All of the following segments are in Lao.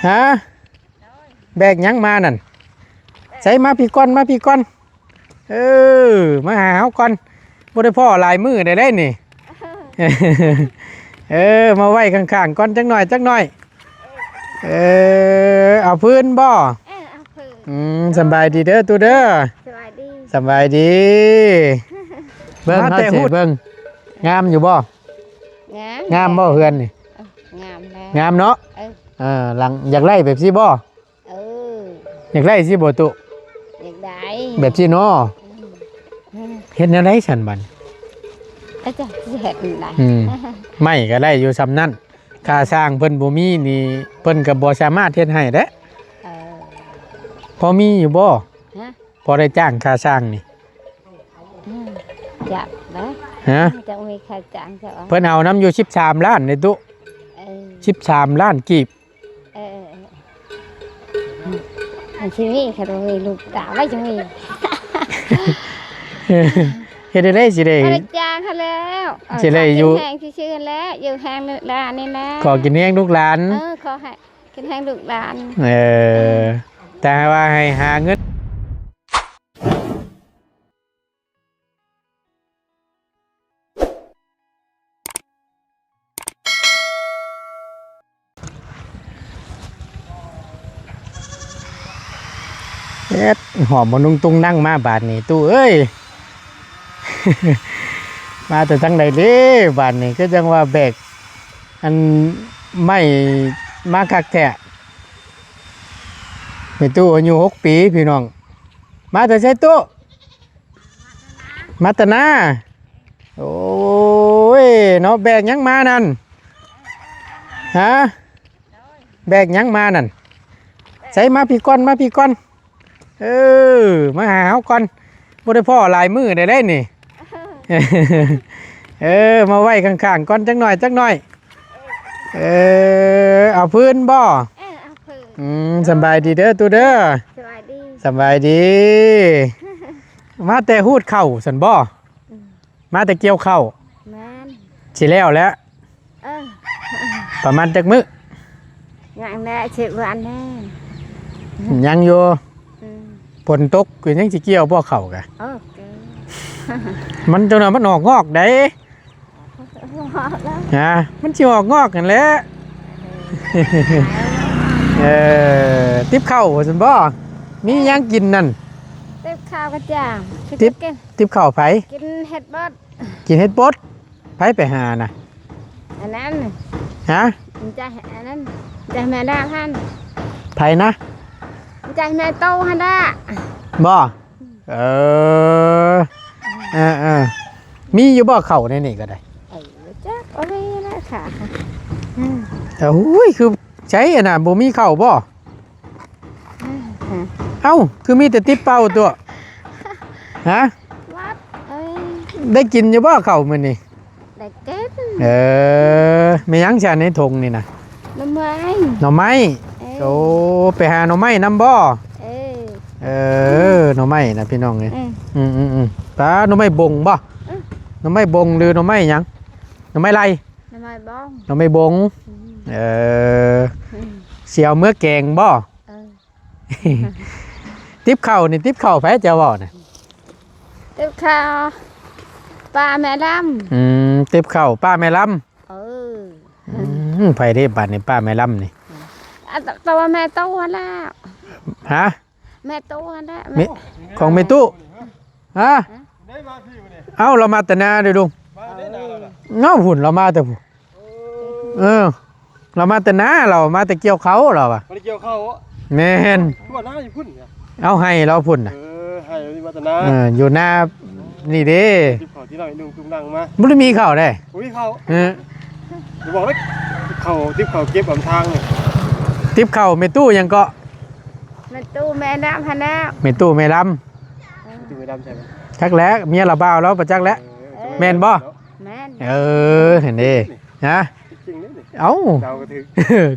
ຮະ ແບກຫຍັງມານັ້ນ? ໃສ ມາພີ້ກ່ອນ ມາພີ້ກ່ອນ. ເອີ ມາຫາເຮົາກ່ອນ ບໍ່ໄດ້ພໍ້ຫຼາຍມື້ແລ້ວເດ້ນີ້. ເອີ ມາໄວ້ຂ້າງໆກ່ອນຈັກໜ້ອຍ ຈັກໜ້ອຍ. ເອີ ເອົາພື້ນບໍ່? ເອີ ເອົາພື້ນ. ອືມ ສຳບາຍດີເດີຕູ້ເດີ. ສະບາຍດີ ສະບາຍດີ. ເບິ່ງ ມາແຕ່ ເຮົາຊິໃຫ້ເບິ່ງ ງາມຢູ່ບໍ່? ງາມ ງາມບໍ່ເຮືອນນີ້? ເອີ ງາມແລ້ວ ງາມເນາະ. ເອີ ເອີ ຫຼັງ ຢາກໄດ້ແບບຊີ້ບໍ່? ເອີ ຢາກໄດ້ຊີ້ບໍ່ຕຸ? ຢາກໄດ້ແບບຊີ້ເນາະ. ອືມ ເຮັດແນວໃດຊັ້ນບັດ? ອາ ຈັກຊິເຮັດແນວໃດ? ອືມ ໄມ້ກໍໄດ້ຢູ່ສ່ຳນັ້ນ ຄ່າຊ່າງເພິ່ນບໍ່ມີນີ້ ເພິ່ນກໍບໍ່ສາມາດເຮັດໃຫ້ເດ້. ເອີ ພໍມີຢູ່ບໍ່? ຮະ ພໍໄດ້ຈ້າງຄ່າຊ່າງນີ້? ອືມ ຈັກນະ. ຮະ ຈັກມີຄ່າຈ້າງຈັກ. ເພິ່ນເອົານຳຢູ່ສິບສາມລ້ານເດ້ຕຸ. ເອີ ສິບສາມລ້ານກີບ. ເອີ ເອີ ເອີ ອັນຊິມີ ຄັນບໍ່ມີລູກຕາໄວ້ຈະມີ. ເຮັດແນວໃດຊິໄດ້ ບໍ່ໄດ້ຈ້າງເຂົາແລ້ວ. ເອີ ຊິໄດ້ຢູ່ ກິນແຮງຊື່ໆແຫຼະ ຢູ່ແຮງລູກຫຼານນີ້ແຫຼະ ຂໍກິນແຮງລູກຫຼານ. ເອີ ຂໍໃຫ້ກິນແຮງລູກຫຼານ. ເອີ ເອີ ແຕ່ວ່າໃຫ້ຫາເງິນ ເຮັດ ຫອມບໍ່ນຸ່ງຕຸງນັງມາບາດນີ້ ຕູ້ເອີຍ. ມາແຕ່ທາງໃດເດ້ບາດນີ້ ຄືຈັ່ງວ່າແບກອັນໄມ້ມາຄັກແທ້. ແມ່ຕູ້ອາຍຸຫົກປີພີ່ນ້ອງ. ມາແຕ່ໃສຕູ້? ມາແຕ່ນາ. ໂອ້ຍເນາະ ແບກຫຍັງມານັ້ນ? ຮະ ແບກຫຍັງມານັ້ນ? ໃສ ມາພີ້ກ່ອນ ມາພີ້ກ່ອນ. ເອີ ມາຫາເຮົາກ່ອນ ບໍ່ໄດ້ພໍ້ຫຼາຍມື້ແລ້ວເດ້ນີ້. ເອີ ມາໄວ້ຂ້າງໆກ່ອນຈັກໜ້ອຍ ຈັກໜ້ອຍ. ເອີ ເອົາພື້ນບໍ່? ເອີ ເອົາພື້ນ. ອືມ ສຳບາຍດີເດີຕູ້ເດີ. ສະບາຍດີ ສະບາຍດີ. ມາແຕ່ຮູດເຂົ້າຊັ້ນບໍ່? ອືມ ມາແຕ່ກ່ຽວເຂົ້າ. ແມ່ນ ຊິແລ້ວແລ້ວ. ເອີ ປະມານຈັກມື້? ຍັງແດ່ເຈັດວັນແດ່. ຍັງຢູ່. ອືມ ຝົນຕົກກໍຍັງຊິກ່ຽວບໍ່ເຂົ້າກະ? ເອີ ມັນຈັ່ງນັ້ນ ມັນອອກງອກໄດ໋. ຮະ ມັນຊິອອກງອກຫັ້ນແຫຼະ. ເອີ ຕິບເຂົ້າຊັ້ນບໍ່? ມີຫຍັງກິນນັ້ນ? ຕິບເຂົ້າກະຈ້າງ. ຕິບ ຕິບເຂົ້າໃຜ? ກິນເຫັດບົດ. ກິນເຫັດບົດ. ໃຜໄປຫານະ? ອັນນັ້ນ. ຮະ? ມັນຈະ ອັນນັ້ນ ຈະແມ່ດາຫັ້ນ. ໃຜນະ? ມັນຈະແມ່ໂຕຫັ້ນລະ. ບໍ່? ເອີ ເອີໆ ມີຢູ່ບໍ່ເຂົ້າໃນນີ້ກໍໄດ້? ເອີ ຈັກ ໂອເຄລະຄ່ະ. ອືມ ໂອ້ຍ ຄືໃສຫັ້ນນະ ບໍ່ມີເຂົ້າບໍ່? ເອົ້າ ຄືມີແຕ່ຕິບເປົ່າຕົວະ? ຮະ? ວັດ ເອີຍ ໄດ້ກິນຢູ່ບໍ່ເຂົ້າມື້ນີ້? ໄດ້ກິນ. ເອີ ແມ່ນຫຍັງຊະໃນຖົງນີ້ນະ? ໜໍ່ໄມ້. ໜໍ່ໄມ້? ເອີ ໂອ້ ໄປຫາໜໍ່ໄມ້ນຳບໍ່? ເອີ ເອີ ໜໍ່ໄມ້ນະພີ່ນ້ອງເອີຍ. ເອີ ອືມໆໆ ປາ ໜໍ່ໄມ້ບົງບໍ່? ເອີ ໜໍ່ໄມ້ບົງ ຫຼື ໜໍ່ໄມ້ຫຍັງ? ໜໍ່ໄມ້ໄລ່? ໜໍ່ໄມ້ບົງ. ໜໍ່ໄມ້ບົງ. ອືມ ເອີ ອືມ ຊິເອົາເມືອແກງບໍ່? ເອີ ຕິບເຂົ້ານີ້ ຕິບເຂົ້າໃຜເຈົ້າເວົ້ານະ? ຕິບເຂົ້າປ້າແມ່ລຳ. ອືມ ຕິບເຂົ້າປ້າແມ່ລຳ. ເອີ ອືມ ໃຜເດ້ບາດນີ້ ປ້າແມ່ລຳນີ້? ອາ ແຕ່ວ່າແມ່ຕູ້ຫັ້ນແຫຼະ. ຮະ? ແມ່ຕູ້ຫັ້ນແຫຼະ. ແມ່ ຂອງແມ່ຕູ້? ຮະ? ເອົ້າ ລາວມາແຕ່ນາເດ້ລຸງ. ເອົ້າ ພຸ້ນ ລາວມາແຕ່ພຸ້ນ. ເອີ ລາວມາແຕ່ນາ ລາວມາແຕ່ກ່ຽວເຂົ້າ ລາວວ່າ. ມາແຕ່ກ່ຽວເຂົ້າ. ແມ່ນ. ທົ່ວນາຢູ່ພຸ້ນ. ເອົາ ໄຮ່ລາວພຸ້ນນະ. ເອີ ໄຮ່ລາວມາແຕ່ນາ. ເອີ ຢູ່ນານີ້ເດ້. ຕິບເຂົ້າທີ່ເຮົານຸ່ງຕຸງນັງມາ ບໍ່ໄດ້ມີເຂົ້າເດ້. ບໍ່ມີເຂົ້າ. ເອີ ບອກເລີຍ ເຂົ້າ ຕິບເຂົ້າເກັບອຳທາງ. ຕິບເຂົ້າແມ່ຕູ້ຫຍັງເກາະ? ແມ່ຕູ້ແມ່ລຳຫັ້ນແຫຼະ. ແມ່ຕູ້ແມ່ລຳ. ແມ່ຕູ້ແມ່ລຳໃຊ່ໄໝ? ຈັກແຫຼະ ເມຍລາວບ່າວລາວປະຈັກແຫຼະ. ເອີ ແມ່ນບໍ່? ແມ່ນ. ເອີ ຫັ້ນເດ້. ຮະ? ເອົ້າ ເຈົ້າກໍຖືກ.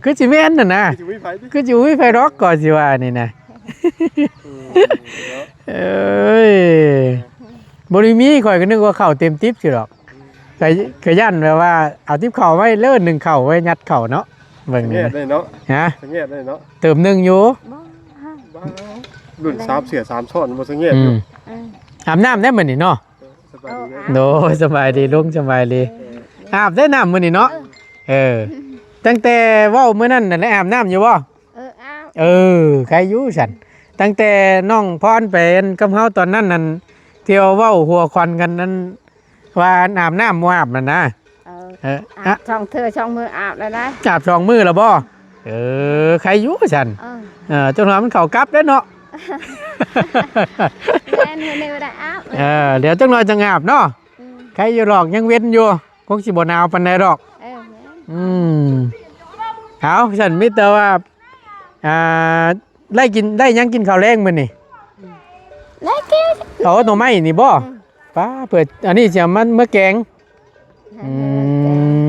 ຄືຊິແມ່ນຫັ້ນນະ. ຄືຊິບໍ່ມີໃຜ ຄືຊິບໍ່ມີໃຜດອກ ກໍຊິວ່ານີ້ນະ. ເອີຍ ບໍ່ໄດ້ມີ ຂ້ອຍກໍນຶກວ່າເຂົ້າເຕັມຕິບຊິດອກ. ກໍ ກໍຢ້ານແບບວ່າເອົາຕິບເຂົ້າໄວ້ເລີ ໜຶ້ງເຂົ້າໄວ້ຍັດເຂົ້າເນາະ. ເບິ່ງນີ້ນະ ສະແງດໄດ້ເນາະ ຮະ ສະແງດໄດ້ເນາະ ເຕີມໜຶ່ງຢູ່ ບໍ່ ວ້າວ ລຸ້ນສາມເສື້ອສາມຊ້ອນ ບໍ່ສະແງດຢູ່ ອືມ ເອີ ອາບນ້ຳແດ່ມື້ນີ້ເນາະ ສະບາຍດີເດີ ເອີ ໂດຍ ສະບາຍດີລຸງ ສະບາຍດີ ເອີ ອາບໄດ້ນ້ຳມື້ນີ້ເນາະ ເອີ ເອີ ຕັ້ງແຕ່ເວົ້າມື້ນັ້ນນັ້ນ ໄດ້ອາບນ້ຳຢູ່ບໍ່? ເອີ ອາບ ເອີ ໄຄຢູ່ຊັ້ນ ຕັ້ງແຕ່ນ້ອງພອນໄປກັບເຮົາຕອນນັ້ນນັ້ນ ທີ່ວ່າເວົ້າຫົວຄວັນກັນນັ້ນ ວ່າອາບນ້ຳບໍ່ອາບນັ້ນນະ ເອີ ເອີ ອາບ ອະ ສອງເທື່ອສອງມື້ອາບແລ້ວນະ ອາບສອງມື້ແລ້ວບໍ່? ເອີ ໄຄຢູ່ຊັ້ນ ເອີ ເອີ ຈັກໜ້ອຍມັນເຂົ້າກັບເດ້ເນາະ ແມ່ນ ມື້ນີ້ບໍ່ໄດ້ອາບ ເອີ ດຽວຈັກໜ້ອຍຈັ່ງອາບເນາະ ອືມ ໄຄຢູ່ດອກ ຍັງເວັນຢູ່ ຄົງຊິບໍ່ໜາວປານໃດດອກ ເອີ ແມ່ນ ອືມ ເອົາ ຊັ້ນມີແຕ່ວ່າ ອ່າ ໄດ້ກິນ ໄດ້ຫຍັງກິນເຂົ້າແລງມື້ນີ້? ໄດ້ແກງ ໂອ້ ໜໍ່ໄມ້ນີ້ບໍ່? ອືມ ປ້າ ເພື່ອ ອັນນີ້ຊິເອົາມັນເມືອແກງ ອື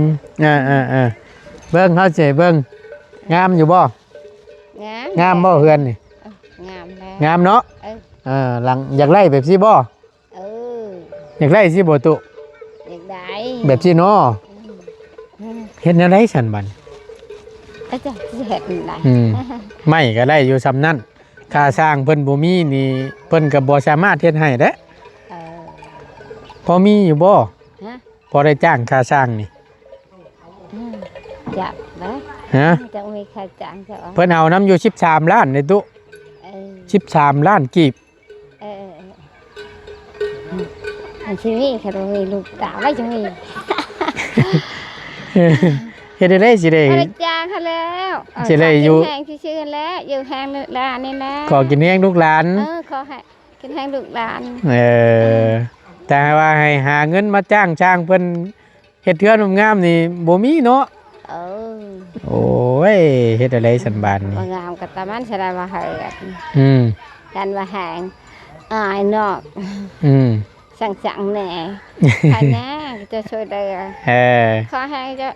ມ ເອີໆໆ ເບິ່ງ ເຮົາຊິໃຫ້ເບິ່ງ ງາມຢູ່ບໍ່? ງາມ ງາມບໍ່ເຮືອນນີ້? ເອີ ງາມແລ້ວ ງາມເນາະ ເອີ ເອີ ຫຼັງ ຢາກໄດ້ແບບຊີ້ບໍ່? ເອີ ຢາກໄດ້ຊີ້ບໍ່ຕຸ? ຢາກໄດ້ ແບບຊີ້ເນາະ ອືມ ເຮັດແນວໃດຊັ້ນບັດ? ອາຈານຊິເຮັດແນວໃດ? ອືມ ໄມ້ກໍໄດ້ຢູ່ສ່ຳນັ້ນ ຄ່າຊ່າງເພິ່ນບໍ່ມີນີ້ ເພິ່ນກໍບໍ່ສາມາດເຮັດໃຫ້ເດ້ ເອີ ພໍມີຢູ່ບໍ່? ຮະ? ພໍໄດ້ຈ້າງຄ່າຊ່າງນີ້? ອືມ ຈັກເດ້ ຮະ? ຈັກມີຄ່າຈ້າງຈັກ ເພິ່ນເອົານຳຢູ່ສິບສາມລ້ານເດ້ຕຸ ເອີ ສິບສາມລ້ານກີບ ເອີ ເອີ ເອີ ອັນຊິມີ ຄັນບໍ່ມີລູກຕາໄວ້ຈະມີ ເຮັດໄດ້ ຊິໄດ້ ບໍ່ໄດ້ຈ້າງຫັ້ນແລ້ວ ຊິໄດ້ຢູ່ ກິນແຮງຊື່ໆຫັ້ນແຫຼະ ຢູ່ແຮງລູກຫຼານນີ້ແຫຼະ ຂໍກິນແຮງລູກຫຼານ ເອີ ຂໍໃຫ້ກິນແຮງລູກຫຼານ ເອີ ແຕ່ວ່າໃຫ້ຫາເງິນມາຈ້າງຊ່າງເພິ່ນ ເຮັດເຮືອນງາມໆນີ້ບໍ່ມີເນາະ ເອີ ໂອ້ຍ ເຮັດແນວໃດຊັ້ນບາດນີ້ ບໍ່ງາມກໍຕາມັນສະໄດ້ວ່າໃຫ້ ອືມ ຢ້ານວ່າແຮງ ອາຍນອກ ອືມ ສັ່ງໆແດ່ ໃຫ້ແດ່ ເຈົ້າຊ່ວຍເຫຼືອ ເອີ ຂໍແຮງເຈົ້າ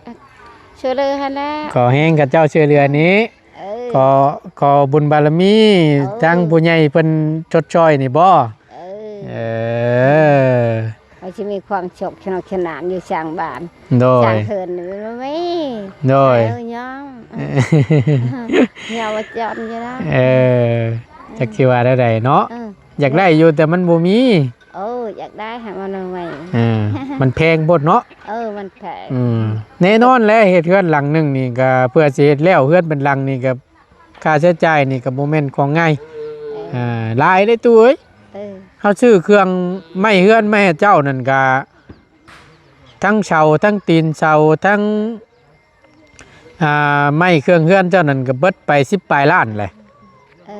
ຊ່ວຍເຫຼືອຫັ້ນແຫຼະ ຂໍແຮງຂະເຈົ້າຊ່ວຍເຫຼືອນີ້ ເອີ ຂໍ ຂໍບຸນບາລະມີ ເອີ ທາງຜູ້ໃຫຍ່ເພິ່ນຊົດຊ່ອຍນີ້ບໍ່? ເອີ ເອີ ເຮົາຊິມີຄວາມສຸກສະໜຸກສະໜານຢູ່ສ້າງບ້ານ ໂດຍ ສ້າງເຮືອນນີ້ບໍ່ມີ ໂດຍ ເອີ ຍອມ ຍອມວ່າຈອນຢູ່ແລ້ວ ເອີ ຈັກຊິວ່າແນວໃດເນາະ ເອີ ຢາກໄດ້ຢູ່ແຕ່ມັນບໍ່ມີ ໂອ້ ຢາກໄດ້ໃຫ້ມັນໃໝ່ ເອີ ມັນແພງໂພດເນາະ ເອີ ມັນແພງ ອືມ ແນ່ນອນແຫຼະ ເຮັດເຮືອນຫຼັງໜຶ່ງນີ້ກໍ ເພື່ອຊິເຮັດແລ້ວເຮືອນເປັນຫຼັງນີ້ກໍ ຄ່າໃຊ້ຈ່າຍນີ້ກໍບໍ່ແມ່ນຂອງງ່າຍ ເອີ ອ່າ ຫຼາຍເດ້ຕູ້ເອີຍ ເອີ ເຮົາຊື້ເຄື່ອງໄມ້ເຮືອນມາໃຫ້ເຈົ້ານັ້ນກະ ທັງເສົາ ທັງຕີນເສົາ ທັງ ອ່າ ໄມ້ເຄື່ອງເຮືອນເຈົ້ານັ້ນກະເບິດໄປສິບປາຍລ້ານແຫຼະ ເອີ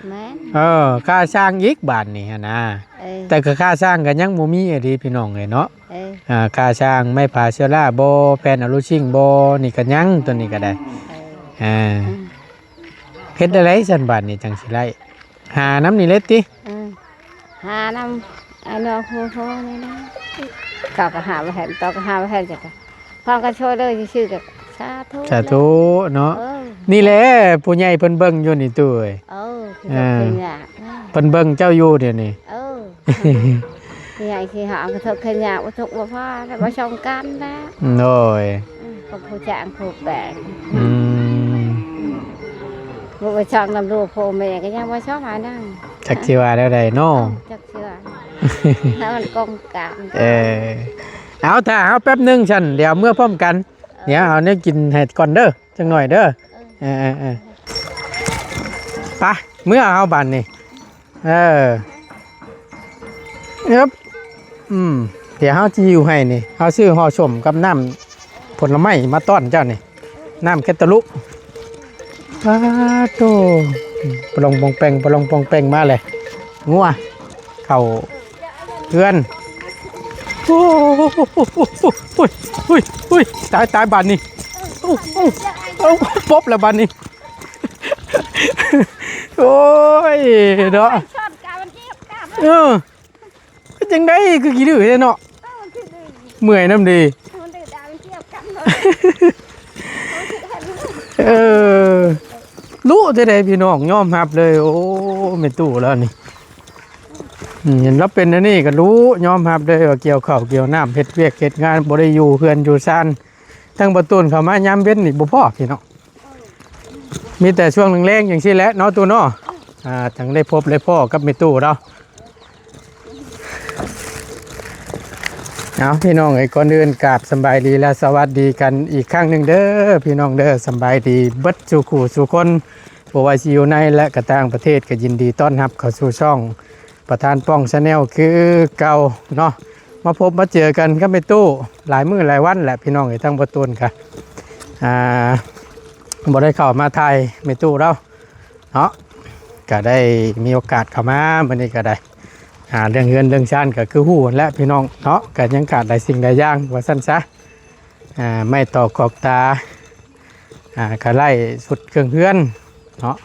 ແມ່ນ ເອີ ຄ່າຊ່າງອີກບາດນີ້ຫັ້ນນະ ເອີ ແຕ່ກໍຄ່າຊ່າງກໍຍັງບໍ່ມີອີ່ຫຼີພີ່ນ້ອງເອີຍເນາະ ເອີ ອ່າ ຄ່າຊ່າງໄມ້ຜາເຊື້ອລາບໍ່ ແຜ່ນອາລູຊິງບໍ່ ນີ້ກໍຍັງ ໂຕນີ້ກໍໄດ້ ເອີ ອ່າ ອືມ ເຮັດແນວໃດຊັ້ນບາດນີ້ຈັ່ງຊິໄດ້ ຫານຳນີ້ເລີຍຕິ ເອີ ຫານຳອ້າຍນ້ອງໂພໆນີ້ນະ ເຂົາກໍຫາບໍ່ເຫັນ ໂຕກໍຫາບໍ່ເຫັນ ຈັ່ງກໍ ພວກກໍຊ່ວຍເຫຼືອຊື່ໆ ກໍສາທຸ ສາທຸເນາະ ເອີ ນີ້ແຫຼະ ຜູ້ໃຫຍ່ເພິ່ນເບິ່ງຢູ່ນີ້ຕູ້ເອີຍ ເອີ ເອີ ເພິ່ນເບິ່ງເຈົ້າຢູ່ດຽວນີ້ ເອີ ຜູ້ໃຫຍ່ຊິຫາກໍທຸກຂຶ້ນຍາກ ບໍ່ທຸກບໍ່ພາ ແລ້ວບໍ່ຊ່ອງກັນແລ້ວ ໂດຍ ອືມ ກໍຜູ້ຈ້າງຜູ້ແປງ ອືມ ບໍ່ໄປຊ່ອງນຳລູກພໍ່ແມ່ກໍຍັງບໍ່ຊ່ອງຫານຳ ຈັກຊິວ່າແນວໃດເນາະ ຈັກຊິວ່າ ໃຫ້ມັນກົງກັນ ເອີ ເອົາ ຖ້າເຮົາແປັບໜຶ່ງຊັ້ນ ດຽວເມືອພ້ອມກັນ ດຽວເອົາແນວກິນໃຫ້ກ່ອນເດີ ຈັກໜ້ອຍເດີ ເອີ ເອີໆໆ ໄປ ເມືອເຮົາບາດນີ້ ເອີ ອຶບ ອືມ ດຽວເຮົາຊິຫິ້ວໃຫ້ນີ້ ເຮົາຊື້ຫໍ່ສົ້ມກັບນ້ຳຜົນລະໄມ້ມາຕ້ອນເຈົ້ານີ້ ນ້ຳແຄດຕາລຸ ປາໂຕ ປະລົງປ່ອງແປງ ປະລົງປ່ອງແປງມາແຫຼະ ງົວເຂົ້າເຮືອນ ໂອ້ຍ ຕາຍ ຕາຍບາດນີ້ ໂອ້ ໂອ້ ໂອ້ ປົບແລ້ວບາດນີ້ ໂອ້ຍ ເນາະ ເອີ ເປັນຈັ່ງໃດຄືຂີ້ດື້ແທ້ເນາະ ເມື່ອຍນຳເດ ເອີ ລຸແທ້ໃດພີ່ນ້ອງ ຍອມຮັບເລີຍ ໂອ້ ແມ່ຕູ້ລາວນີ້ ອືມ ເຫັນລາວເປັນແນວນີ້ກໍລຸ ຍອມຮັບເລີຍວ່າກ່ຽວເຂົ້າກ່ຽວນ້ຳ ເຮັດວຽກເຮັດງານ ບໍ່ໄດ້ຢູ່ເຮືອນຢູ່ຊານ ທາງບໍ່ຕູນເຂົ້າມາຍາມເວັນນີ້ບໍ່ພໍພີ່ນ້ອງ ມີແຕ່ຊ່ວງແລງໆຈັ່ງຊີ້ແຫຼະເນາະຕູ້ເນາະ ອ່າ ຈັ່ງໄດ້ພົບໄດ້ພໍ້ກັບແມ່ຕູ້ເນາະ. ເອົາ ພີ່ນ້ອງເອີຍ ກ່ອນອື່ນກາບສຳບາຍດີ ແລະ ສະຫວັດດີກັນອີກຄັ້ງໜຶ່ງເດີພີ່ນ້ອງເດີ. ສຳບາຍດີເບິດສູ່ຄູ່ສູ່ຄົນ ບໍ່ວ່າຊິຢູ່ໃນ ແລະ ກະຕ່າງປະເທດ ກະຍິນດີຕ້ອນຮັບເຂົ້າສູ່ຊ່ອງປະທານປ້ອງ Channel ຄືເກົ່າເນາະ. ມາພົບມາເຈີກັນກັບແມ່ຕູ້ຫຼາຍມື້ຫຼາຍວັນແຫຼະ ພີ່ນ້ອງເອີຍ. ທາງບໍ່ຕູນກະ ອ່າ ບໍ່ໄດ້ເຂົ້າມາຖ່າຍແມ່ຕູ້ລາວ ເນາະ ກະໄດ້ມີໂອກາດເຂົ້າມາມື້ນີ້ກະໄດ້ ອ່າ ເລື່ອງເຮືອນເລື່ອງຊານກະຄືຮູ້ຫັ້ນແຫຼະພີ່ນ້ອງເນາະ ກະຍັງຂາດຫຼາຍສິ່ງຫຼາຍຢ່າງວ່າຊັ້ນຊະ ອ່າ ໄມ້ຕອກກອກຕາ ອ່າ ກະໄລ້ຊຸດເຄື່ອງເຮືອນເນາະ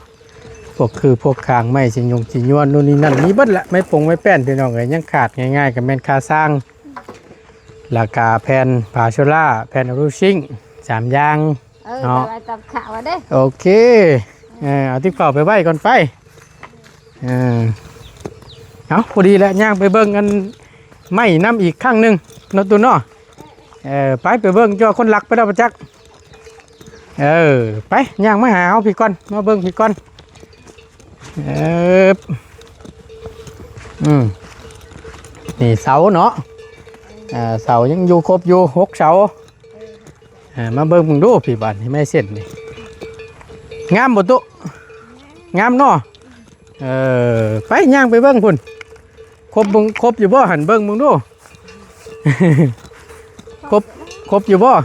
ພວກຄືພວກຄາງໄມ້ຊິຍຸງຊິຍວນ ໂນ່ນນີ້ນັ້ນ ມີເບິດແຫຼະ ໄມ້ປົງໄມ້ແປ້ນ ພີ່ນ້ອງເອີຍ. ຍັງຂາດງ່າຍໆກະແມ່ນຄາສ້າງ ແລ້ວກະແຜ່ນຝາໂຊລາ ແຜ່ນຣູຊິງ ສາມຢ່າງ ເອີ ເນາະ ໄປໄວ້ຕາມຂ່າວເດ້. ໂອເຄ ເອີ ເອົາຕິບເຂົ້າໄປໄວ້ກ່ອນໄປ ເອີ ເອົາ ພໍດີແຫຼະ ຍ່າງໄປເບິ່ງອັນໄມ້ນຳອີກຄັ້ງໜຶ່ງເນາະ ຕູ້ເນາະ. ເອີ ໄປ ໄປເບິ່ງ ເຈົ້າຄົນລັກໄປແລ້ວບໍ່ຈັກ. ເອີ ໄປ ຍ່າງມາຫາເຮົາພີ້ກ່ອນ ມາເບິ່ງພີ້ກ່ອນ. ເອີ ອືມ ນີ້ເສົາເນາະ ເອີ ເສົາຍັງຢູ່ຄົບຢູ່ ຫົກເສົາ. ອ່າ ມາເບິ່ງເບິ່ງດູພີ້ ບາດນີ້ໄມ້ເສັ້ນນີ້ ງາມບໍ່ຕຸ? ງາມເນາະ. ເອີ ໄປ ຍ່າງໄປເບິ່ງພຸ້ນ ຄົບເບິ່ງ ຄົບຢູ່ບໍ່ຫັ້ນ? ເບິ່ງເບິ່ງດູ ຄົບ ຄົບຢູ່ບໍ່?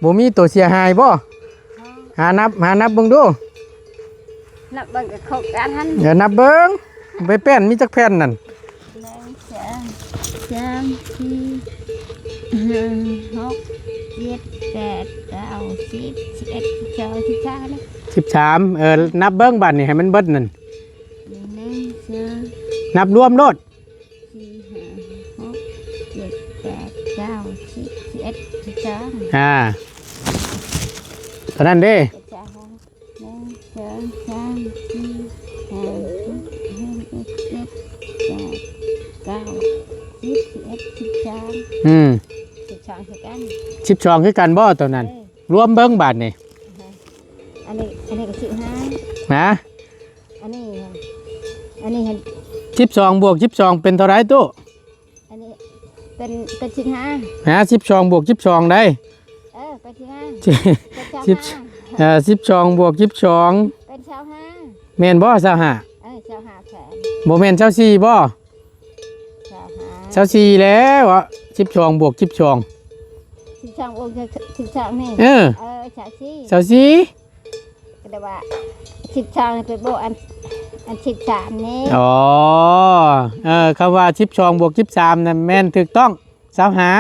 ບໍ່ມີໂຕເສຍຫາຍບໍ່? ຫານັບ ຫານັບເບິ່ງດູ. ນັບເບິ່ງກະຄົບກັນຫັ້ນ. ເອີ ນັບເບິ່ງ ໄມ້ແປ້ນມີຈັກແຜ່ນນັ້ນ? ໜຶ່ງ ສອງ ສາມ ສີ່ ຫ້າ ຫົກ ເຈັດ ແປດ ເກົ້າ ສິບ ສິບເອັດ ສິບສອງ ສິບສາມ ສິບສາມ. ເອີ ນັບເບິ່ງບາດນີ້ໃຫ້ມັນເບິດນັ້ນ. ໜຶ່ງ ສອງ ນັບລວມໂລດ. ສີ່ ຫ້າ ຫົກ ເຈັດ ແປດ ເກົ້າ ສິບ ສິບເອັດ ສິບສອງ. ອ່າ ເທົ່ານັ້ນເດ້. ເຈັດ ສາມ ໜຶ່ງ ສອງ ສາມ ສີ່ ຫ້າ ຫົກ ເຈັດ ແປດ ເກົ້າ ສິບ ສິບເອັດ ສິບສອງ. ອືມ ສິບສອງຄືກັນ ສິບສອງຄືກັນບໍ່ໂຕນັ້ນ? ເອີ ລວມເບິ່ງບາດນີ້. ອັນນີ້ ອັນນີ້ກະສິບຫ້າ ນະ. ອັນນີ້ ອັນນີ້ຫັ້ນ ສິບສອງບວກສິບສອງເປັນເທົ່າໃດຕູ້? ອັນນີ້ເປັນ ເປັນສິບຫ້າ ນະ. ສິບສອງບວກສິບສອງໃດ? ເອີ ເປັນສິບຫ້າ ສິບ ເປັນຊາວຫ້າ. ເອີ ສິບສອງບວກສິບສອງເປັນຊາວຫ້າ. ແມ່ນບໍ່ ຊາວຫ້າ? ເອີ ຊາວຫ້າແຂວນ. ບໍ່ແມ່ນຊາວສີ່ບໍ່? ຊາວຫ້າ ຊາວສີ່ແລ້ວ ສິບສອງບວກສິບສອງ ສິບສອງບວກສິບສອງນີ້. ເອີ ເອີ ຊາວສີ່ ຊາວສີ່. ກະໄດ້ວ່າສິບສອງໄປບວກອັນ ອັນສິບສາມນີ້. ອໍ ເອີ ຄຳວ່າສິບສອງບວກສິບສາມນັ້ນແມ່ນຖືກຕ້ອງ ຊາວຫ້າ.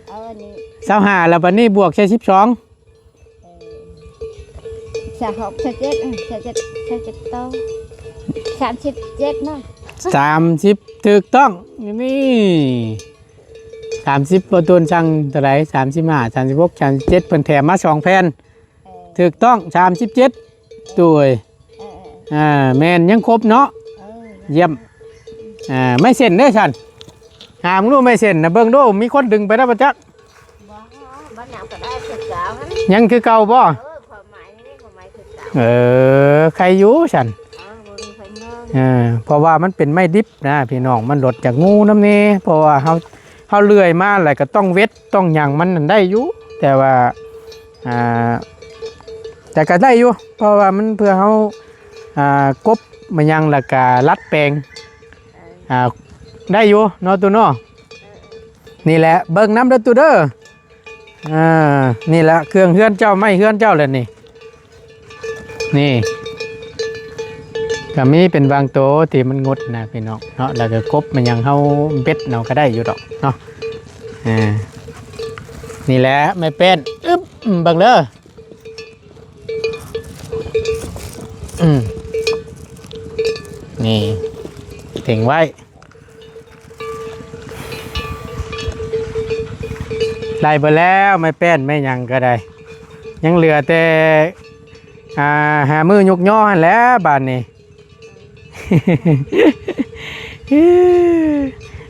ເອີ ນີ້ ຊາວຫ້າ ແລ້ວບາດນີ້ບວກໃສ່ສິບສອງ. ເອີ ຊາວຫົກ ຊາວເຈັດ ເອີ ຊາວເຈັດ ຊາວເຈັດໂຕ ສາມສິບເຈັດເນາະ. ສາມສິບ ຖືກຕ້ອງ. ນີ້ ສາມສິບ ບໍ່ຕູນສັ່ງເທົ່າໃດ? ສາມສິບຫ້າ ສາມສິບຫົກ ສາມສິບເຈັດ ເພິ່ນແຖມມາສອງແຜ່ນ. ເອີ ຖືກຕ້ອງ ສາມສິບເຈັດ ໂດຍ. ເອີ ເອີ ອ່າ ແມ່ນ ຍັງຄົບເນາະ. ເອີ ຢ້ຽມ. ອ່າ ໄມ້ເສັ້ນເດ້ຊັ້ນ ຫາເບິ່ງດູໄມ້ເສັ້ນນະ ເບິ່ງດູ ມີຄົນດຶງໄປແລ້ວບໍ່ຈັກ. ບໍ່ ບໍ່ຫຍັງກະໄດ້ຄືເກົ່າຫັ້ນ ຍັງຄືເກົ່າບໍ່? ເອີ ຄວາມໝາຍນີ້ ຄວາມໝາຍຄືເກົ່າ. ເອີ ໄຄຢູ່ຊັ້ນ. ເອີ ບໍ່ມີໃຜເມືອ. ເອີ ເພາະວ່າມັນເປັນໄມ້ດິບນະພີ່ນ້ອງ ມັນລົດຈາກງູນຳແດ່ ເພາະວ່າເຮົາ ເຮົາເລື່ອຍມາແລ້ວກະຕ້ອງເວັດ ຕ້ອງຫຍັງມັນນັ້ນໄດ້ຢູ່ ແຕ່ວ່າ ອ່າ ແຕ່ກະໄດ້ຢູ່ ເພາະວ່າມັນເພື່ອເຮົາ ອ່າ ກົບມາຫຍັງ ແລ້ວກະດັດແປງ ອ່າ ໄດ້ຢູ່ເນາະຕູ້ເນາະ. ນີ້ແຫຼະ ເບິ່ງນຳເດີຕູ້ເດີ. ອ່າ ນີ້ແຫຼະເຄື່ອງເຮືອນເຈົ້າ ໄມ້ເຮືອນເຈົ້າແຫຼະນີ້. ນີ້ ກະມີເປັນບາງໂຕທີ່ມັນງົດນະພີ່ນ້ອງເນາະ ແລ້ວກະກົບມາຫຍັງເຮົາເບັດເອົາກະໄດ້ຢູ່ດອກເນາະ. ອ່າ ນີ້ແຫຼະໄມ້ແປ້ນ ອຶບ ເບິ່ງເດີ. ອືມ ນີ້ ເຖິງໄວ້ ໄລ່ເບິດແລ້ວ ໄມ້ແປ້ນໄມ້ຫຍັງກະໄດ້ ຍັງເຫຼືອແຕ່ ອ່າ ຫາມື້ຍຸກຍໍຫັ້ນແຫຼະບາດນີ້.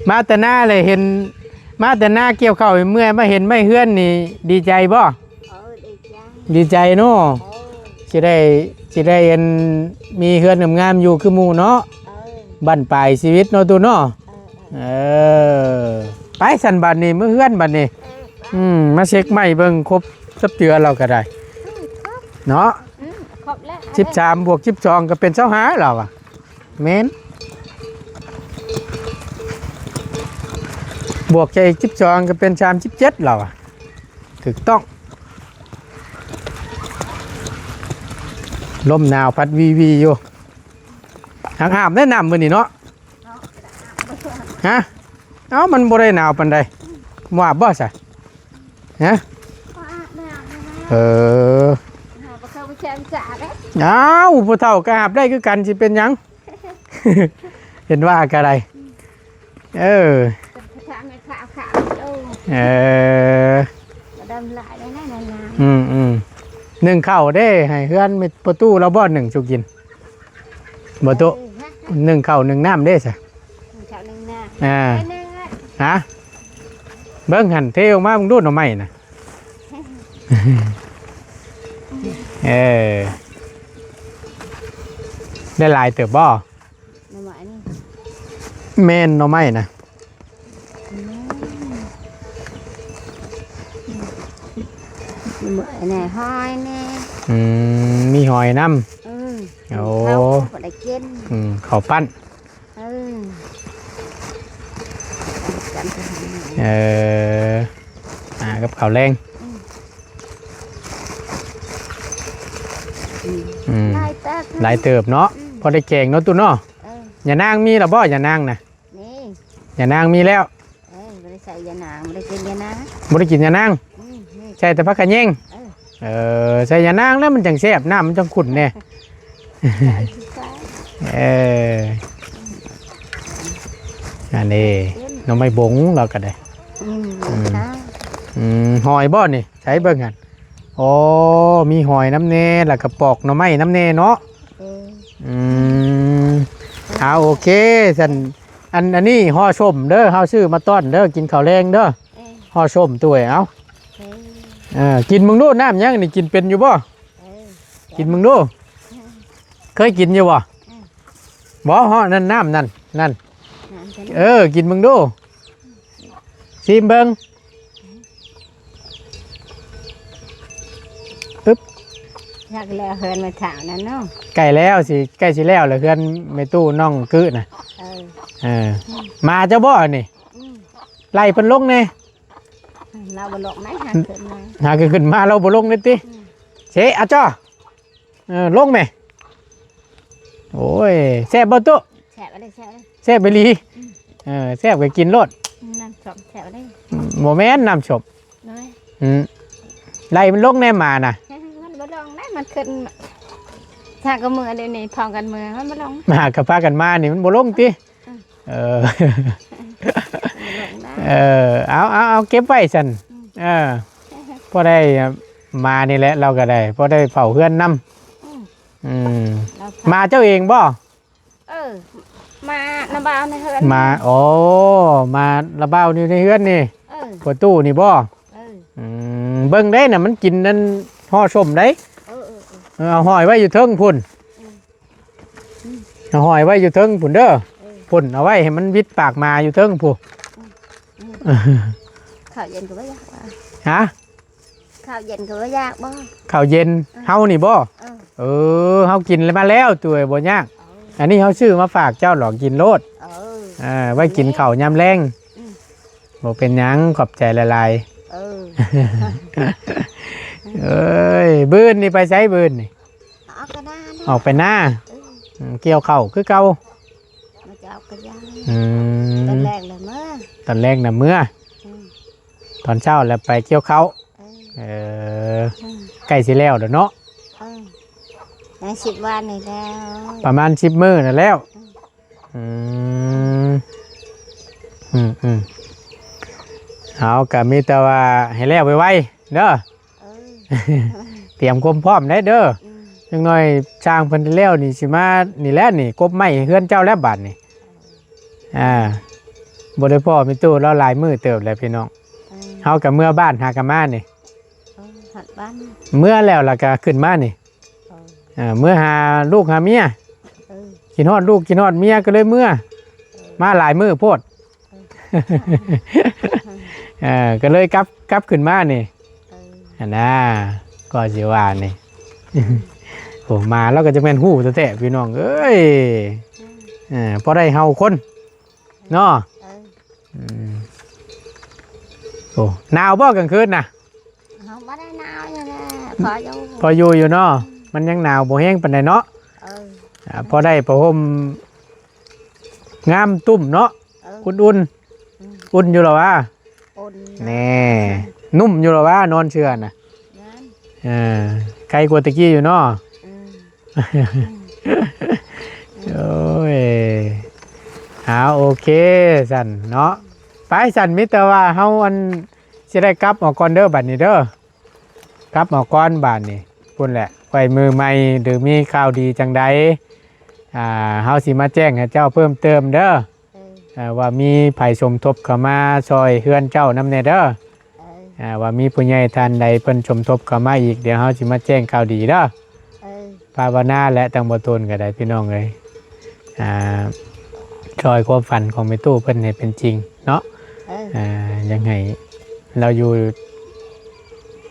ມາແຕ່ນາແລ້ວເຫັນ ມາແຕ່ນາກ່ຽວເຂົ້າເມື່ອຍ ມາເຫັນໄມ້ເຮືອນນີ້ດີໃຈບໍ່? ອໍ ດີໃຈເນາະ ໂອ້ ຊິໄດ້ ຊິໄດ້ອັນ ມີເຮືອນງາມໆຢູ່ຄືໝູ່ເນາະ ເອີ ບັ້ນປາຍຊີວິດເນາະຕູ້ເນາະ ເອີ ເອີ ເອີ ໄປຊັ້ນບັດນີ້ ມື້ເຮືອນບັດນີ້ ເອີ ອືມ ມາເຊັກໄມ້ເບິ່ງຄົບຈັກເທື່ອລາວກໍໄດ້ ອືມ ຄົບ ເນາະ ອືມ ຄົບແລ້ວ ສິບສາມບວກສິບສອງກໍເປັນຊາວຫ້າລາວອະ ແມ່ນ ບວກໃສ່ອີກສິບສອງກໍເປັນສາມສິບເຈັດລາວອະ ຖືກຕ້ອງ ລົມໜາວພັດວີໆຢູ່ ຫາກອາບແດ່ນ້ຳມື້ນີ້ເນາະ ຮະ ເອົ້າ ມັນບໍ່ໄດ້ໜາວປານໃດ ບໍ່ອາບບໍ່ຊະ ຮະ ບໍ່ອາບ ບໍ່ອາບ ເອີ ຫາບໍ່ເຂົ້າໄປແຂ່ງສາເດ້ ອ້າວ ຜູ້ເຖົ້າກໍອາບໄດ້ຄືກັນ ຊິເປັນຫຍັງ ເຫັນວ່າກໍໄດ້ ເອີ ເປັນພະທາແມ່ຄ້າຂາວ ເອີ ເອີ ບໍ່ດຳຫຼາຍໄດ້ນະ ອືມໆ ໜຶ້ງເຂົ້າເດ້ ໃຫ້ເຮືອນແມ່ປະຕູລາວບໍ່ ໜຶ້ງສູ່ກິນ ບໍ່ຕຸ ເອີ ຮະ ໜຶ້ງເຂົ້າໜຶ້ງນ້ຳເດ້ຊະ ໜຶ້ງເຂົ້າໜຶ້ງນ້ຳ ອ່າ ໄປໜຶ້ງ ຮະ ເບິ່ງຫັ້ນ ເທອອກມາເບິ່ງດູໜໍ່ໄມ້ນະ ເອີ ໄດ້ຫຼາຍເຕີບບໍ່? ໜໍ່ໄມ້ນີ້ ແມ່ນໜໍ່ໄມ້ນະ ອືມ ໜໍ່ໄມ້ແດ່ ຫອຍແດ່ ອືມ ມີຫອຍນຳ ເອີ ໂອ້ ເຂົ້າກໍໄດ້ກິນ ອືມ ເຂົ້າປັ້ນ ເອີ ເອີ ຫາກັບເຂົ້າແລງ ອືມ ອືມ ອືມ ຫຼາຍເຕີບ ຫຼາຍເຕີບເນາະ ອືມ ພໍໄດ້ແກງເນາະ ຕູ້ເນາະ ເອີ ຍານາງມີແລ້ວບໍ່? ຍານາງນະ ນີ້ ຍານາງມີແລ້ວ ເອີ ບໍ່ໄດ້ໃສ່ຢານາງ ບໍ່ໄດ້ກິນຢານາງ ບໍ່ໄດ້ກິນຢານາງ ອືມ ນີ້ ໃສ່ແຕ່ຜັກຂະແຍງ ເອີ ເອີ ໃສ່ຢານາງແລ້ວມັນຈັ່ງແຊບ ນ້ຳມັນຈັ່ງຂຸ້ນແດ່ ໃສ່ ເອີ ອັນນີ້ ເປັນ ໜໍ່ໄມ້ບົງລາວກໍໄດ້ ອືມ ອືມ ຫອຍບໍ່ນີ້? ໃສ່ເບິ່ງຫັ້ນ ໂອ້ ມີຫອຍນຳແດ່ ແລ້ວກໍປອກໜໍ່ໄມ້ນຳແດ່ເນາະ ເອີ ອືມ ເອີ ເອົາ ໂອເຄຊັ້ນ ອັນ ອັນນີ້ຫໍ່ສົ້ມເດີ ເຮົາຊື້ມາຕ້ອນເດີ ກິນເຂົ້າແລງເດີ ເອີ ຫໍ່ສົ້ມ ຕຸ້ຍ ເອົາ ເອີ ເອີ ກິນເບິ່ງດູ ນ້ຳຫຍັງນີ້ ກິນເປັນຢູ່ບໍ່? ເອີ ກິນເບິ່ງດູ ເອີ ເຄີຍກິນຢູ່ບໍ່? ເອີ ບໍ່ ເຫາະ ນັ້ນ ນ້ຳນັ້ນ ນັ້ນ ນ້ຳ ເອີ ກິນເບິ່ງດູ ຊີມເບິ່ງ ອຶບ ຢາກແລ້ວເຮືອນແມ່ເຖົ້ານັ້ນເນາະ ໃກ້ແລ້ວ ຊິ ໃກ້ຊິແລ້ວແລ້ວ ເຮືອນແມ່ຕູ້ນ້ອງກຶນະ ເອີ ເອີ ໝາເຈົ້າບໍ່ອັນນີ້? ອືມ ໄລ່ເພິ່ນລົງແດ່ ລາວບໍ່ລົງໄດ໋ ຫາຂຶ້ນມາ ຫາຂຶ້ນມາ ລາວບໍ່ລົງເດ້ຕິ ອືມ ເຊ ອາຈໍ ເອີ ລົງແມ່ ໂອ້ຍ ແຊບບໍ່ຕຸ? ແຊບເລີຍ ແຊບເລີຍ ແຊບອີ່ຫຼີ ອືມ ເອີ ແຊບກໍກິນໂລດ ອືມ ນ້ຳສົ້ມແຊບເລີຍ ອືມ ບໍ່ແມ່ນນ້ຳສົ້ມ ນ້ອຍ ອືມ ໄລ່ມັນລົງແດ່ໝານະ ມັນບໍ່ລົງໄດ໋ ມັນຂຶ້ນ ຖ້າກໍເມືອດຽວນີ້ ພ້ອມກັນເມືອ ມັນບໍ່ລົງ ມາກໍພາກັນມານີ້ ມັນບໍ່ລົງຕິ? ອືມ ເອີ ເອີ ເອົາ ເອົາ ເອົາ ເກັບໄວ້ຊັ້ນ ອືມ ເອີ ພໍໄດ້ມານີ້ແຫຼະ ລາວກໍໄດ້ ພໍໄດ້ເຝົ້າເຮືອນນຳ ອືມ ອືມ ມາເຈົ້າເອງບໍ່? ເອີ ມານຳບ່າວໃນເຮືອນ ມາ ໂອ້ ມານຳບ່າວຢູ່ໃນເຮືອນນີ້ ເອີ ປະຕູນີ້ບໍ່? ເອີ ອືມ ເບິ່ງໄດ້ນະ ມັນກິນນັ້ນຫໍ່ສົ້ມໄດ໋ ເອີ ເອີ ເອີ ເອີ ເອົາຫອຍໄວ້ຢູ່ເທິງພຸ້ນ ອືມ ເອົາຫອຍໄວ້ຢູ່ເທິງພຸ້ນເດີ ເອີ ພຸ້ນ ເອົາໄວ້ໃຫ້ມັນວິດປາກໝາຢູ່ເທິງພຸ້ນ ອືມ ອືມ ເຂົ້າເຢັນກໍບໍ່ຢາກວ່າ ຮະ? ເຂົ້າເຢັນກໍບໍ່ຢາກບໍ່? ເຂົ້າເຢັນ ເອີ ເຮົານີ້ບໍ່? ເອີ ເອີ ເຮົາກິນມາແລ້ວ ຕົວບໍ່ຍາກ ເອີ ອັນນີ້ເຮົາຊື້ມາຝາກເຈົ້າ ລອງກິນໂລດ ເອີ ເອີ ໄວ້ກິນເຂົ້າຍາມແລງ ອືມ ບໍ່ເປັນຫຍັງ ຂອບໃຈຫຼາຍໆ ເອີ ເອີຍ ບືນນີ້ໄປໃສບືນນີ້? ອອກໄປນາ ອອກໄປນາ ເອີ ອືມ ກ່ຽວເຂົ້າຄືເກົ່າ ມາຈະເອົາກະຢາ ອືມ ຕອນແລງລະເມືອ ຕອນແລງນະເມືອ ອືມ ຕອນເຊົ້າລະໄປກ່ຽວເຂົ້າ ເອີ ເອີ ອືມ ໃກ້ຊິແລ້ວແລ້ວເນາະ ເອີ ຍັງສິບວັນນີ້ແລ້ວ ປະມານສິບມື້ນັ້ນແລ້ວ ອືມ ອືມ ອືມ ອືມ ເຮົາກະມີແຕ່ວ່າໃຫ້ແລ້ວໄວໆເດີ ເອີ ຕຽມຄວາມພ້ອມໄດ້ເດີ ອືມ ຈັກໜ້ອຍຊ່າງເພິ່ນແລ້ວນີ້ ຊິມານີ້ແຫຼະນີ້ ກົບໄມ້ເຮືອນເຈົ້າແລ້ວບາດນີ້ ອ່າ ບໍ່ໄດ້ພໍ້ແມ່ຕູ້ລາວຫຼາຍມື້ເຕີບແລ້ວພີ່ນ້ອງ ເອີ ເຮົາກໍເມືອບ້ານຫາກະມານີ້ ເອີ ຮອດບ້ານ ເມືອແລ້ວລະກະຂຶ້ນມານີ້ ເອີ ເອີ ເມືອຫາລູກຫາເມຍ ເອີ ຄິດຮອດລູກຄິດຮອດເມຍກໍເລີຍເມືອ ເອີ ມາຫຼາຍມື້ໂພດ ເອີ ເອີ ກໍເລີຍກັບ ກັບຂຶ້ນມານີ້ ເອີ ຫັ້ນນາ ກໍຊິວ່ານີ້ ໂອ້ ມາແລ້ວກໍຈະແມ່ນຮູ້ແທ້ໆ ພີ່ນ້ອງເອີຍ ເອີ ພໍໄດ້ເຫົ່າຄົນເນາະ ເອີ ອືມ ໂອ້ ໜາວບໍ່ກາງຄືນນະ? ເຮົາບໍ່ໄດ້ໜາວຢູ່ແຫຼະ ພໍຢູ່ ພໍຢູ່ຢູ່ເນາະ ມັນຍັງໜາວບໍ່ແຮງປານໃດເນາະ ເອີ ອ່າ ພໍໄດ້ຜ້າຫົ່ມງາມຕຸ້ມເນາະ ເອີ ອຸ່ນໆ ອືມ ອຸ່ນຢູ່ລະຫວາ? ອຸ່ນ ແນ່ ນຸ້ມຢູ່ລະຫວາ ນອນເຊື່ອນະ? ແມ່ນ ເອີ ໄຄກວ່າແຕ່ກີ້ຢູ່ເນາະ ອືມ ໂອ້ຍ ເອົາ ໂອເຄຊັ້ນເນາະ ໄປຊັ້ນ ມີແຕ່ວ່າເຮົາ ອັນ ຊິໄດ້ກັບອອກກ່ອນເດີ ບັດນີ້ເດີ ກັບອອກກ່ອນບາດນີ້ ພຸ້ນແຫຼະ ໄວ້ມື້ໃໝ່ ຫຼື ມີຂ່າວດີຈັ່ງໃດ ອ່າ ເຮົາຊິມາແຈ້ງໃຫ້ເຈົ້າເພີ່ມເຕີມເດີ ເອີ ເອີ ວ່າມີໃຜສົມທົບເຂົ້າມາຊ່ອຍເຮືອນເຈົ້ານຳແດ່ເດີ ເອີ ອ່າ ວ່າມີຜູ້ໃຫຍ່ທ່ານໃດເພິ່ນສົມທົບເຂົ້າມາອີກ ດຽວເຮົາຊິມາແຈ້ງຂ່າວດີເດີ ເອີ ພາວະນາແຫຼະ ທາງບໍ່ໂຕນກໍໄດ້ ພີ່ນ້ອງເອີຍ ອ່າ ຊ່ອຍຄວາມຝັນຂອງແມ່ຕູ້ເພິ່ນໃຫ້ເປັນຈິງເນາະ ເອີ ອ່າ ຢາກໃຫ້ລາວຢູ່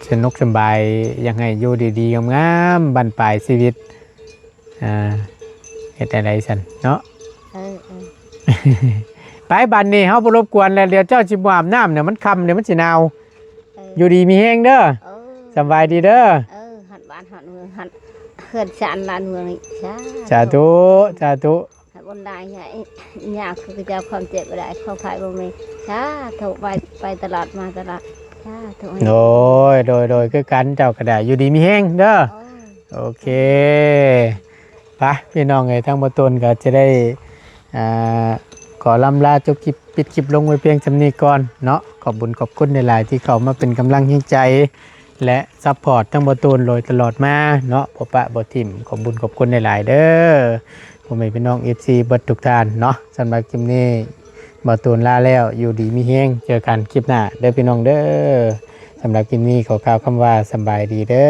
ສະໜຸກສະບາຍ ຢາກໃຫ້ຢູ່ດີໆງາມໆ ບັ້ນປາຍຊີວິດ ອ່າ ເຮັດແນວໃດຊັ້ນເນາະ ເອີ ເອີ ໄປ ບັດນີ້ເຮົາບໍ່ລົບກວນແລ້ວ ດຽວເຈົ້າຊິບໍ່ອາບນ້ຳ ດຽວມັນຄ່ຳ ດຽວມັນຊິໜາວ ເອີ ຢູ່ດີມີແຮງເດີ ເອີ ສະບາຍດີເດີ ເອີ ຮອດບ້ານຮອດເມືອງ ຮອດເຮືອນຊານລານເມືອງນີ້ ສາ ສາທຸ ສາທຸ ໃຫ້ບຸນໄດ້ ໃຫ້ຍາຄືເຈົ້າຄວາມເຈັບບໍ່ໄດ້ ຄວາມໄຂ້ບໍ່ມີ ສາທຸ ໄປ ໄປຕະຫຼອດມາຕະຫຼອດ ສາທຸ ໂດຍ ໂດຍ ໂດຍ ຄືກັນ ເຈົ້າກໍໄດ້ ຢູ່ດີມີແຮງເດີ ໂອ້ຍ ໂອເຄ ໄປ ພີ່ນ້ອງເອີຍ ທາງບໍ່ຕົນກໍຈະໄດ້ ອ່າ ຂໍລ່ຳລາຈົບຄລິບ ປິດຄລິບລົງໄວ້ພຽງສ່ຳນີ້ກ່ອນເນາະ ຂອບບຸນຂອບຄຸນຫຼາຍໆ ທີ່ເຂົ້າມາເປັນກຳລັງແຮງໃຈ ແລະ ຊັບພອດທັງບໍ່ຕູນໂດຍຕະຫຼອດມາເນາະ ບໍ່ປະບໍ່ຖິ້ມ ຂອບບຸນຂອບຄຸນຫຼາຍໆເດີ ພໍ່ແມ່ພີ່ນ້ອງເອັຟຊີເບິດທຸກທ່ານເນາະ ສຳລັບຄລິບນີ້ ບໍ່ຕູນລາແລ້ວ ຢູ່ດີມີແຮງ ເຈີກັນຄລິບໜ້າເດີພີ່ນ້ອງເດີ ສຳລັບຄລິບນີ້ຂໍກ່າວຄຳວ່າ ສະບາຍດີເດີ.